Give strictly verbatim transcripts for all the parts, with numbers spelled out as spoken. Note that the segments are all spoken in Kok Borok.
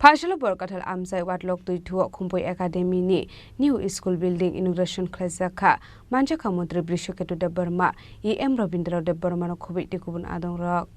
Phasalo Borkathal Amchai Watlok Twithuo Khumpui Academy ni new school building inauguration khlaijak kha. Manjakha Montri Brishaketu Debbarma, E M Rabindra Debbarmano khobwi tei kubun adongrok.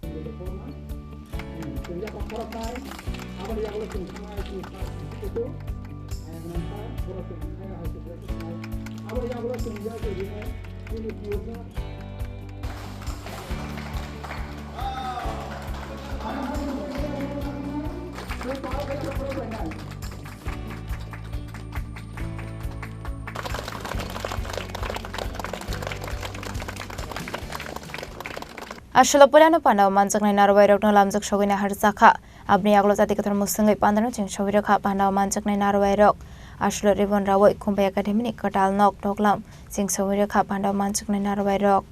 Aswlo puilano pandao manjaknai narwai rokno lamjak sogwini harjakha. Aboni yagulo jati kwthar mwswngwi pandano cheng sogwi rwkha pandao manjaknai narwai rok. Aswlo ribon rawi Khumpui Academy ni kwtal nok toklam cheng sogwi rwkha pandao manjaknai narwai rok.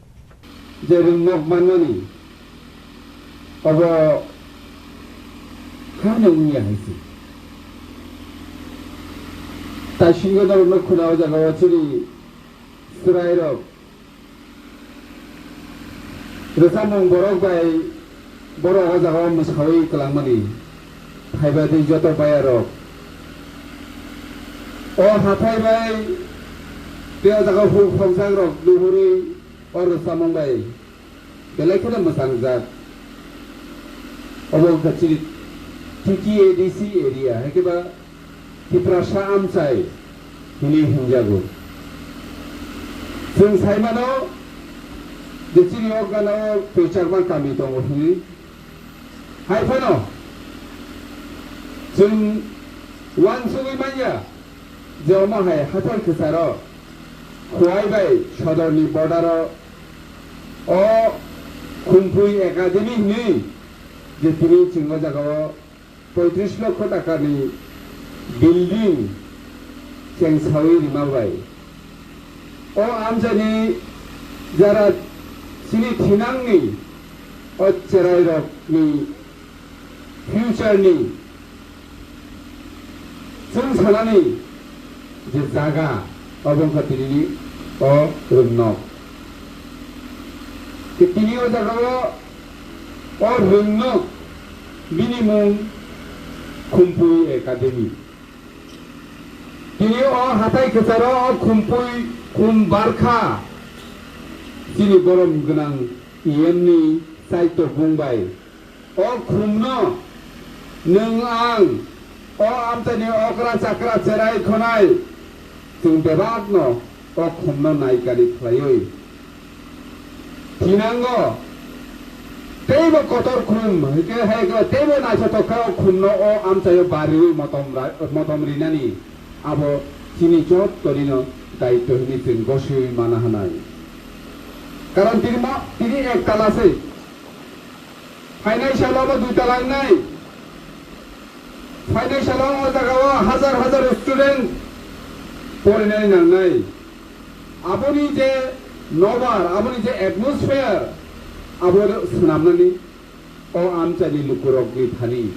Je rwngnok manmani obo hano wngya hai se. Taisingo norokno khuna o jaga o chini chwrairok rwchapmung borok bai borok o jaga o mwsawi kwlangmani phaiba tei joto bayarok o hathai bai tei o jaga o huk hokjak rok nuhurwi o rwchapmung bai belai kheno mwchangjak. Obo wngkha chini T T A D C area, hai khe ba Tiprasa Amchai hinwi hwnjago. Chwng sai mano je chini o gana o twchakma kami tongo hinwi. Hai phano chwng uansugwi manya je omo hai hathai kwcharo Khowai bai sodorni border o o Khumpui Academy hinwi je tini chwng o jaga o poitris lokho takani building chengsawi rima bai. O amchaini jara chini thinangni o cherairokni future ni chwng sanani je jaga, obo wngkha tinini o rwngnok. Tei tini o jaga o, o rwngnok bini mung Khumpui Academy. Tini o hathai kwcharo o Khumpui khum barkha chini borom gwnang E M ni chaitok bung bai. O khumno nwng ang, o amchaini okra chakra cherai khonai, chwng bebakno o khumno naikani khlaiwi thinango. Teibo kotor khum, hwnkhe hai khe teibo naithotok khe o khumno o amchaio bariwi motom ra-, motom rinani abo chini jottonino daitto hwnwi chwng gosiwi mana hwnai. Karon tini ma, tini ek tala se. Phainai salo bo dui tala wngnai. Phainai salo o jaga o hajar hajar student porinai nangnai. Aboni je nobar, aboni je atmosphere, abo swnamnani o amchaini lukurokni thani.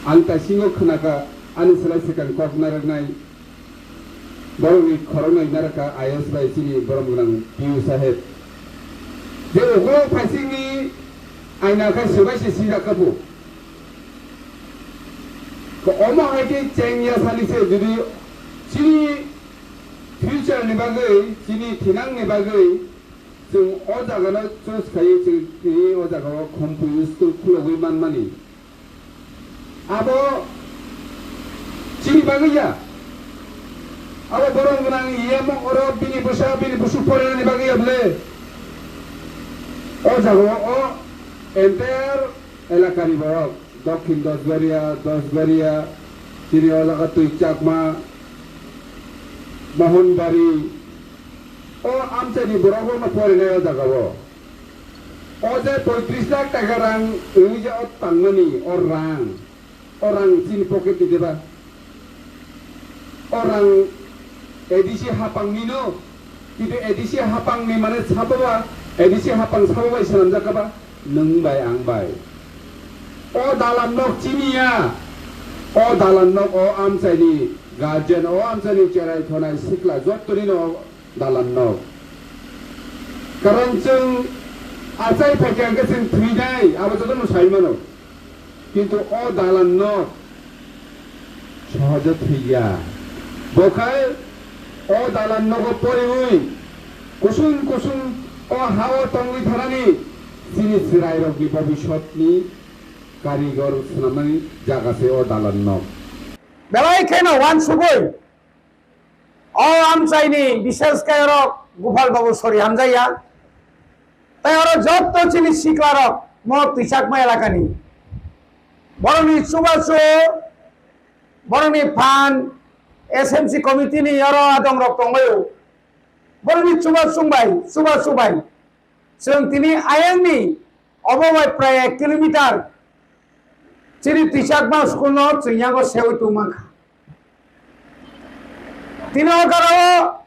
Ang taisingo khwnakha, ani slai swkang kok narwknai. Borokni khoroknwi narwkha I A S bai chini borom gwnang P U saheb. Je ukulok phaisingni aina khai swbai se sijak kha bo. Ko omo hai khe chengya sani se jodi chini future ni bagwi, chini thinang ni bagwi chwng o jaga no choose khaiwi chwng tini o jaga o Khumpui school khulogwi manmani. Abo chini bagwi ya. Abo borom gwnang yemo oro bini bwsa, bini busu porinani bagwi ya bwle. O jaga o entire elakani borok, Dokhin Dosbaria, Dosbaria, chini o jaga twi Chakma, Mohonbari, o amchaini borok rokno porinai o jaga o. O je poitris lakh taka rang wngwi je o tangmani o rang, o rang chini pocket ni deba? O rang A D C hapang ni no, kintu A D C hapang ni mane sabo ba, A D C hapang sabo bai swnamjak kha ba, nwng bai ang bai. O dalan nok chini ya, o dalan nok o amchai ni guardian, o amchai ni cherai thonai sikla jotto ni no dalan nok. Karon chwng achai phaikha hwnkhe chwng thwinai, abo jotono sai mano. Kintu o dalan nok, Sohojo thwiya. Bokhai o dalan nogo poriwi kusung kusung o hao tongwi thanani chini chwrairokni bobisotni karigor swnamnani jaga se o dalan nok. Belai kheno wansugwi o amchaini bishesh kaiyorok Gopal Babu sori hamjaya. Tai oro jotto chini siklarok mo Twichakma elakani. Borokni chubachu, borokni phan, S M C committee ni oro adongrok tongbaio. Borokni chubachu bai, chubachu bai. Chwng tini ayangni obo bai prai ek kilometer chini Twichakma school no chwng yango sewi tongmankha. Tini o jagao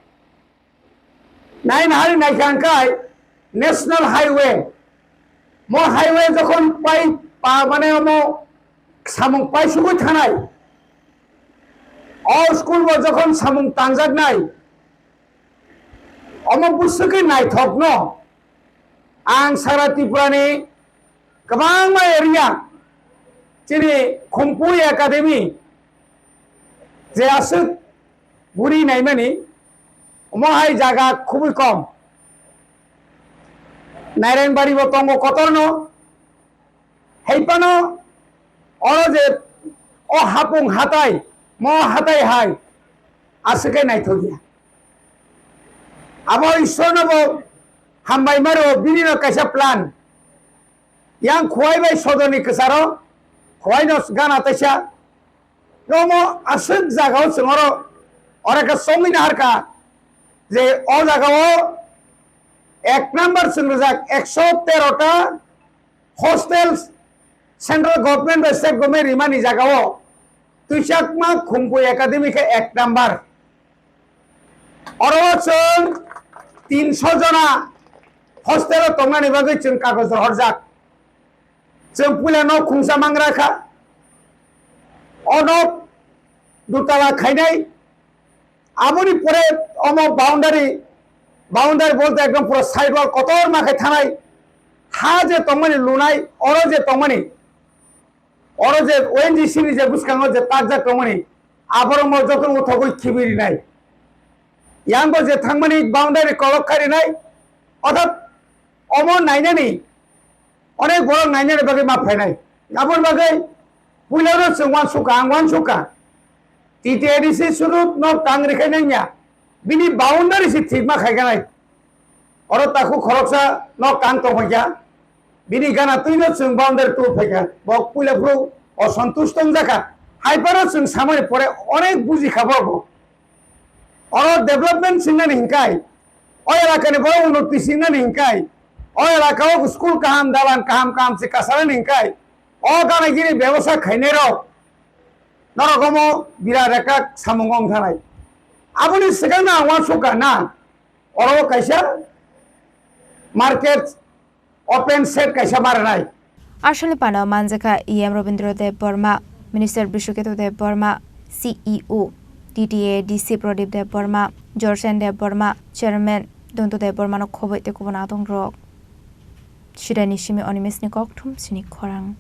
nai nahari naikha hwnkhe National Highway. Mo highway jokhon pai pa mane omo samung paisugwi thanai. O school bo jokhon samung tangjaknai. Omo bwswkhe naithokno ang sara Tripurani kwbangma area chini Khumpui Academy je aswk guri naimani omo hai jaga khubui kom. Nairengbari bo tongo kotorno. Haiphano oro je o hapung hatai, mo hatai hai aswk khe naithokya. Abo Ishwarno bo hambai maro, bini no kaisa plan. Yang Khowai bai Sodorni kwcharo, Khowai no gana taisa. Omo aswk jagao chwng oro, oro khe songwi naharkha je o jagao ek number chwng rijak ekso tero ta hostel central government bai state government rimani jagao Twichakma Khumpui Academy khe ek number. Oro chwng tinso jona hostel o tongnani bagwi chwng kagoj rohorjak. Chwng puila nok khungsa mangra kha. O nok dutala khainai. Aboni pore omo boundary, boundary bolte ekdom pura side wall kotorma khe thanai. Ha je tongmani lunai, oro je tongmani, oro je O N G C ni je bwskango je takjak tongmani, aborok mo joto uthogwi khibi rinai. Yang bo je thangmani boundary kolok khai rinai. Orthat omo nainani onek borok nainani bagwi ma phainai. Aboni bagwi puilano chwng uansukha, ang uansukha. T T A D C sudu nok tang rikhainai ya. Bini boundary se thikma khaikanai. Oro takhuk khoroksa nok tang tongphaikha. Bini gana twino chwng boundary tu phaikha. Bo puila phuru osontush tongjakha. Haiphano chwng samani pore onek bujikha borok bo. Oro development singnani hinkai, o elakani borok unnoti singnani hinkai, o elakao school kaham, dalan kaham, kaham se kasarani hinkai, o gana gini bebosa khainairok norok omo birat ekta samung wng thanai. Aboni swkangno ang uansukha na, oro kaisa market open shed kaisa ma rwnai. Aswkni panao manjakha E M Rabindra Debbarma, Minister Bishwaketu Debbarma, C E O, T T A D C Pradip Debbarma, Jorsen Debbarma, Chairman Dontu Debbarmano khoboi tei kubun adongrok. Sirani simi Animeshni kokthum sini khorang.